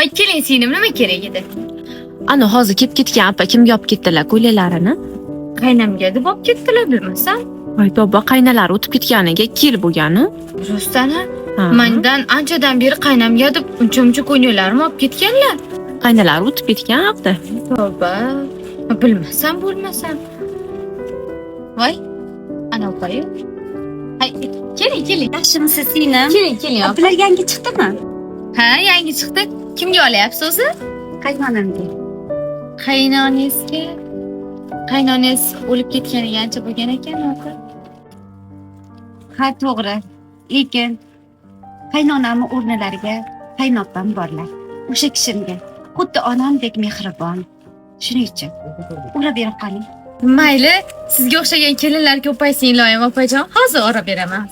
Ay, keling singlim, nima kerak edi? Ana hozir kelib ketgan opa kimga olib ketdilar ko'ylaklarini? Qaynamga deb olib ketdilar, bilmasam. Voy tavba, qaynalari o'tib ketganiga 2 yil bo'lgani. Rostdan? Ha. Mandan anchadan beri qaynamga deb uncha muncha ko'ylaklarimni olib ketganlar. Qaynalari o'tib ketgan haqda. Tavba. Bilmasam, bo'lmasam. Voy, ana opayu. Ay, keling, keling. Yaxshimisiz, singlim? Keling, keling opa. Bular yangi chiqdimi? Ha, yangi chiqdi. Kimga olyapsiz o'zi? Qaynonamga. Qaynonangizga. Qaynonangiz o'lib ketganiga ancha bo'lgan ekan, opa. Ha, to'g'ri. Lekin qaynonamni o'rnilariga qaynopam borlar. O'sha kishimga xuddi onamdek mehribon. Shuning uchun o'rab berib qoling. Mayli, sizga o'xshagan kelinlar ko'paysin, iloyim opajon. Hozir o'rab beraman.